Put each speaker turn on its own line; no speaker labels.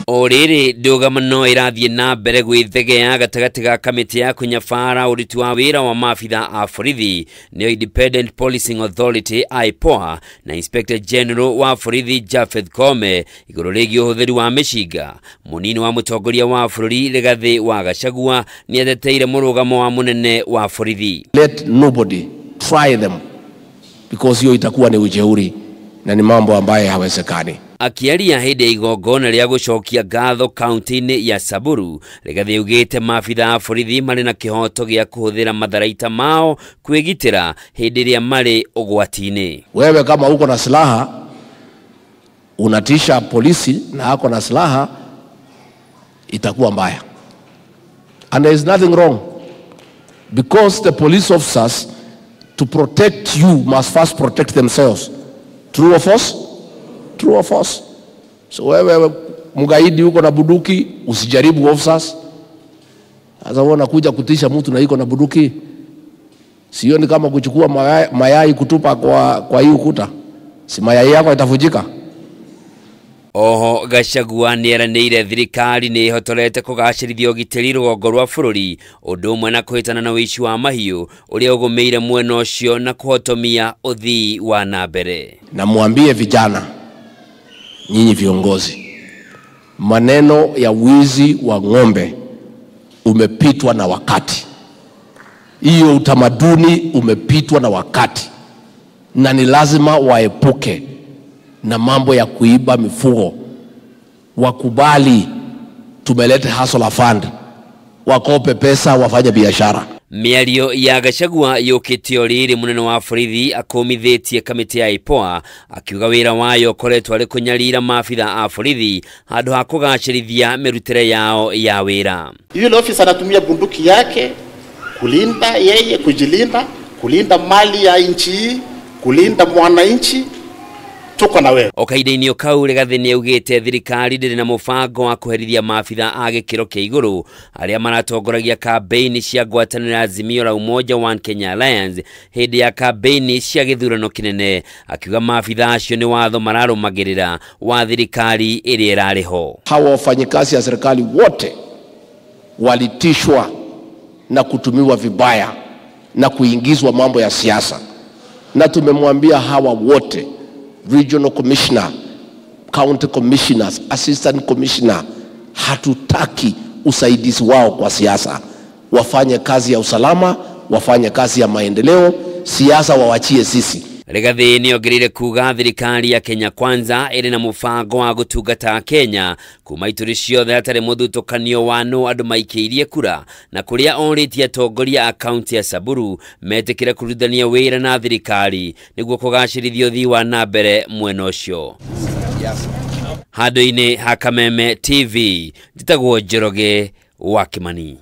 O rĩrĩ ndũgamano ĩrathiĩ na mbere gwĩthegea gatagatĩ ga kamĩtĩ ya kũnyabara ũruti wa wĩra wa maabitha a borithi nĩyo Independent Policing Authority IPOA na Inspector General wa borithi Japheth Koome igũrũ rĩgiĩ ũhũthĩri wa mĩcinga. Mũnini wa mũtongoria wa bũrũri Rigathĩ wa Gachagua nĩateteire mũrũgamo wa mũnene wa borithi.
Let nobody try them because hiyo itakuwa ni ujeuri na ni mambo ambayo hawezekani.
Akiaria hĩndĩ ya igongona rĩa gũcokia ngatho kaunti-inĩ ya Samburu, Rigathĩ augĩte maabitha a borithi marĩ na kĩhoto gĩa kũhũthĩra matharaita mao kwĩgitĩra hĩndĩ ĩrĩa marĩ ũgwati-inĩ.
Wewe kama uko na silaha unatisha polisi na ako na silaha, itakuwa mbaya. And there is nothing wrong because the police officers to protect you must first protect themselves. True or false? True or false? So wewe mgaidi uko na bunduki, usijaribu officers. Sasa wewe unakuja kutisha mtu na iko na bunduki. Sioni kama kuchukua mayai kutupa kwa hii ukuta. Si mayai yako itavunjika.
Oho Gachagua nĩeranĩire thirikari nĩ ĩhotorete kũgacĩrithia ũgitĩri rũgongo rwa bũrũri ũndũ ũmwe na kũhĩtana na ũici wa mahiũ ũrĩa ũgũmĩire mwena ũcio na kũhotomia ũthii wa na mbere.
Na muambie vijana, nyinyi viongozi, maneno ya wizi wa ng'ombe umepitwa na wakati. Hiyo utamaduni umepitwa na wakati, na ni lazima waepuke na mambo ya kuiba mifugo. Wakubali tumelete Hustler Fund, wakope pesa wafanye biashara.
Mĩario ya Gachagua yũkĩte o rĩrĩ mũnene wa borithi akũmithĩtie kamĩtĩ ya IPOA akiuga wĩra wayo ũkoretwo arĩ kũnyarira maabitha a borithi handũ ha kũgacĩrithia mĩrutĩre yao ya wĩra.
Yule ofisa anatumia bunduki yake kulinda yeye, kujilinda, kulinda mali ya nchi hii, kulinda mwananchi. Tuko na wewe.
O kahinda-inĩ o kau Rigathĩ nĩaugĩte thirikari ndĩrĩ na mũbango wa kũherithia maabitha a gĩkĩro kĩa igũrũ arĩa maratongoragia kambĩini cia ngwatanĩro ya Azimio la Umoja One Kenya Alliance hĩndĩ ya kambĩini cia gĩthurano kĩnene, akiuga maabitha acio nĩ watho mararũmagĩrĩra wa thirikari ĩrĩa ĩrarĩ ho.
Hawa wafanyikazi ya serikali wote walitishwa na kutumiwa vibaya na kuingizwa mambo ya siasa, na tumemwambia hawa wote, regional commissioner, county commissioners, assistant commissioner, hatutaki usaidizi wao kwa siasa. Wafanye kazi ya usalama, wafanye kazi ya maendeleo, siasa wawachie sisi.
Rigathĩ nĩongereire kuga thirikari ya Kenya Kwanza ĩrĩ na mũbango wa gũtungata Kenya kuma ituri ciothe hatarĩ mũthutũkanio wa nũ andũ maikĩirie kura, na kũrĩa orĩtie atongoria a kaunti ya Samburu metĩkĩre kũrutithania wĩra na thirikari nĩguo kũgacĩrithia ũthii wa na mbere mwena ũcio. Handũ-inĩ ha Kameme TV, njĩtagwo Njoroge wa Kimani.